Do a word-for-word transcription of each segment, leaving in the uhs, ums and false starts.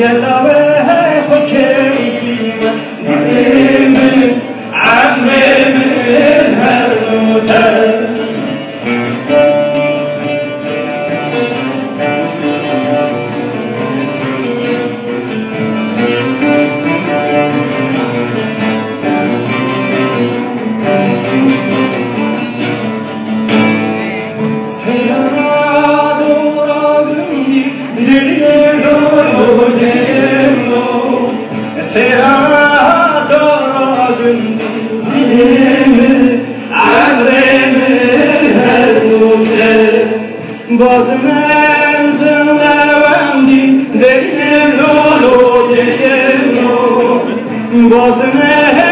Yella wê xwe keyfî me, dilê min, emrê min her du te. Seyra dora gundî, deriyê doro deriyê doro. Seyra dora gundî, dilê min, emrê min her du te. Bazin em zindewendî, deriyê lolo deriyê lo. Bazin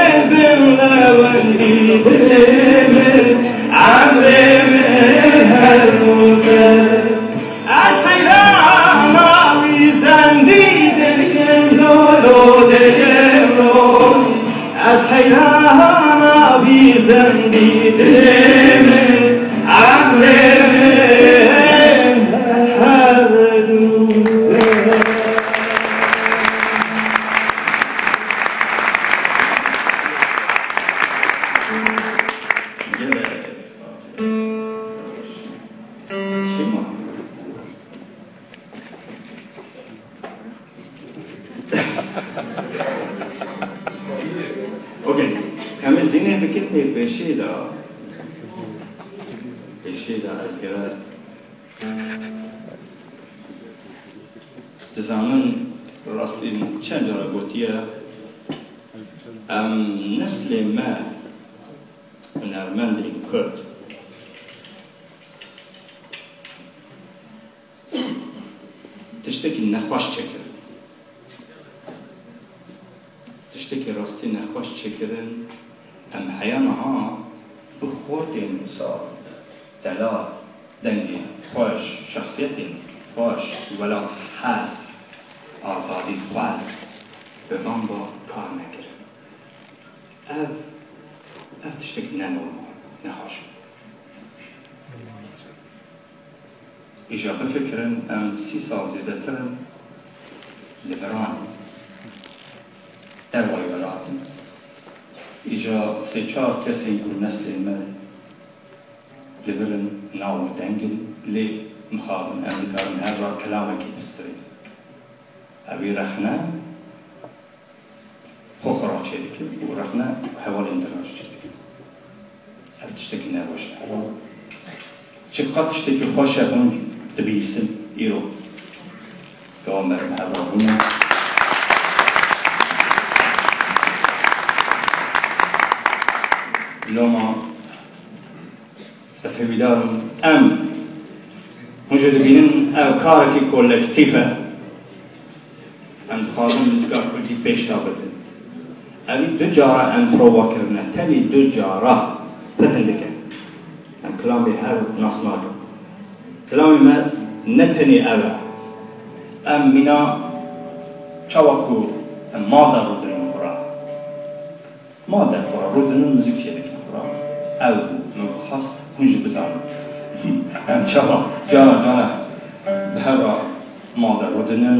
em zindewendî, dilê min, emrê min her du te. Ez heyrana wî zendî, deriyê lolo deriyê lo. Ez heyrana wî zendî, dilê min, emrê min her du. Gelek spas. Şima. Okey. Em ê zînê bikin lê pêşî de. Pêşî de ez gere dizanin rastî çend cara gotiye. Em neslê me hunermendên Kurd tiştekî nexweş çêkirin. Tiştekî rastî nexweş çêkirin. Em heya niha bi xortên wisa delal, dengên xweş, şexsiyetên xweş, welathez, azadîxwez bi van ba kar nekirin. Ev, ev tiştekî ne normal, nexweş e. Îja bifikirin, em sî sal zêdetir in li viran in, dervayî welat in. Îja sê çar kesên ku neslên me li vir in, nav û deng in, lê mixabin em dikarin her ra kilamekî bistirê. Ew ê rexne xwe xwe re çêdikin û rexne hevalên din re jî çêdikin. Ev tiştekî nebaş e. Çiqas tiştekî xweş e hûn dibihîsin îro. Gawa me li hev re bûne. Loma Ez hêvîdar im, em, hûn jî dibînin, ev karekî kolektîf e. Em dixwazin muzîka kurdî pêş de bidin. Evî du cara em prova kirine, tenê du cara, pir hindik e. Em kilamê hev nas nakin. Kilamê me ne tenê ev e. Em mîna çawa ku em mal de rûdinin xwe re. Ma derxora rûdinin muzîk çêdikin xura. Ew min xwest hûn jî bizanin. Em çawa cara cara bi hev re ma de rûdinin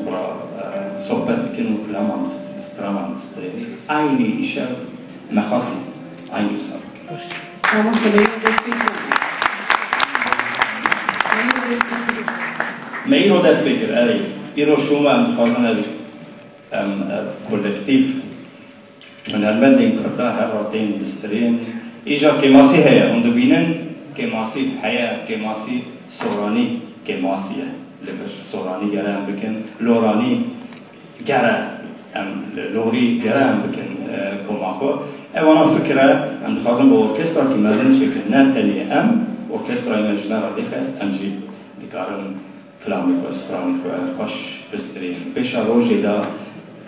xura, e, sohbet dikin û kilaman dist-, stranan distirê. Eynî îşev me xwest eynî wisa bikin. Tamam, şebeyi dest pê kir. Şebeyi dest pê kir. Me îro dest pê kir, erê. Îro şûn ve em dixwazin ev, em, ev kolektîf Hunermendên Kurda her re tên distirên. Îja kêmasî heye, hûn dibînin, kêmasî heye, kêmasî soranî kêmasî ye. Li vir soranî gere em bikin, loranî gere em, lorî gere em bikin, e, koma xwe. Evana fikir e, em dixwazin bi orkestrakî mezin çêkin, ne tenê em, orkestrayê me ji me re dêxe, em jî dikarin Kilamê xwe, stranê xwe xweş bistirînin. Pêşa rojê de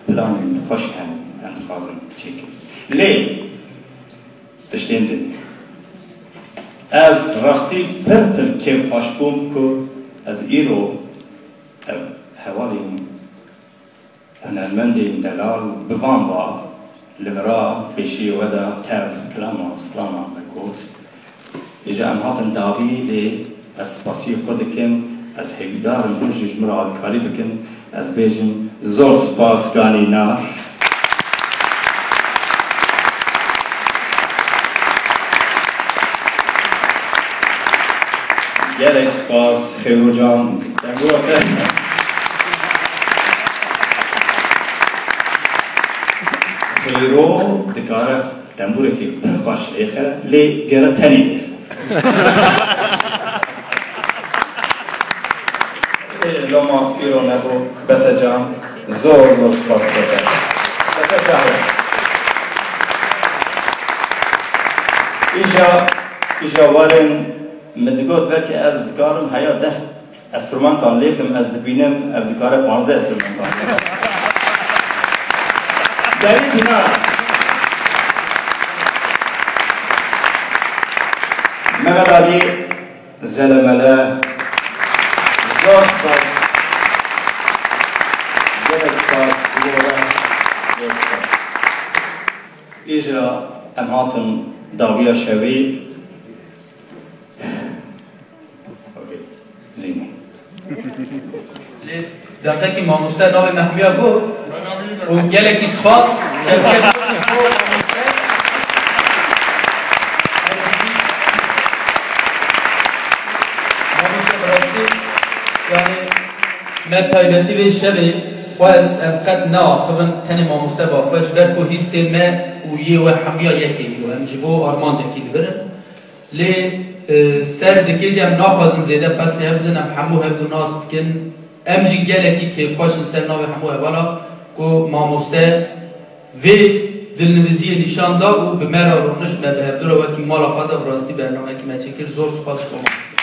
planên xweş hene, em dixwazin çêkin. Lê tiştên din. Ez rastî pir pir kêfxweş bûm ku ez îro ev hevalên Hunermendên delal bi van va li vira pêşiyê we de tev, kilaman, stranan vegot. Îja em hatin dawî lê ez spasiyê xwe dikim. Ez hêvîdar im hûn jî ji min re alîkarî bikin. Ez bêjim zor spas Ganî Nar. Gelek spas Xêrocan. Dengora te. Xêro dikare tembûrekî pir xweş lêxe, lê gere tenê lêxe. Ê, loma îro nebû, Bese Can, zor zor spas bo te. Bese Can. Îja, îja werin, min digot belkî ez dikarim heya deh enstrûmantan lêkim, ez dibînim ev dikare panzdeh enstrûmantan lêkim. Derî dîna. Mehmet Ali, Zelemele, zor spas, gelek spas, zor spas. Îja em hatin dawiya şevê. Zînê. Lê deqekî mamoste navê me hemiya got û gelekî spas. Çepkê mamoste. Mamoste bi rastî, yani me taybetî vê şevê xwest em qet neaxivin tenê mamoste ba xwe, ji ber ku hîstê me û yê we hemiya yekê yo. Em ji bo armancekî dibirin. Lê, e, ser dikê jî em naxwazin zêde pesnê hev bidin, em hemû hevdu nas dikin. Em jî gelekî kêfxweş in ser navê hemû hevala ku mamoste vê dilnivîziyê nîşan da û bi me re rûnişt, me bi hevdu re wekî mala xwe de bi rastî bernameyekî me çêkir. Zor spas ji bo me.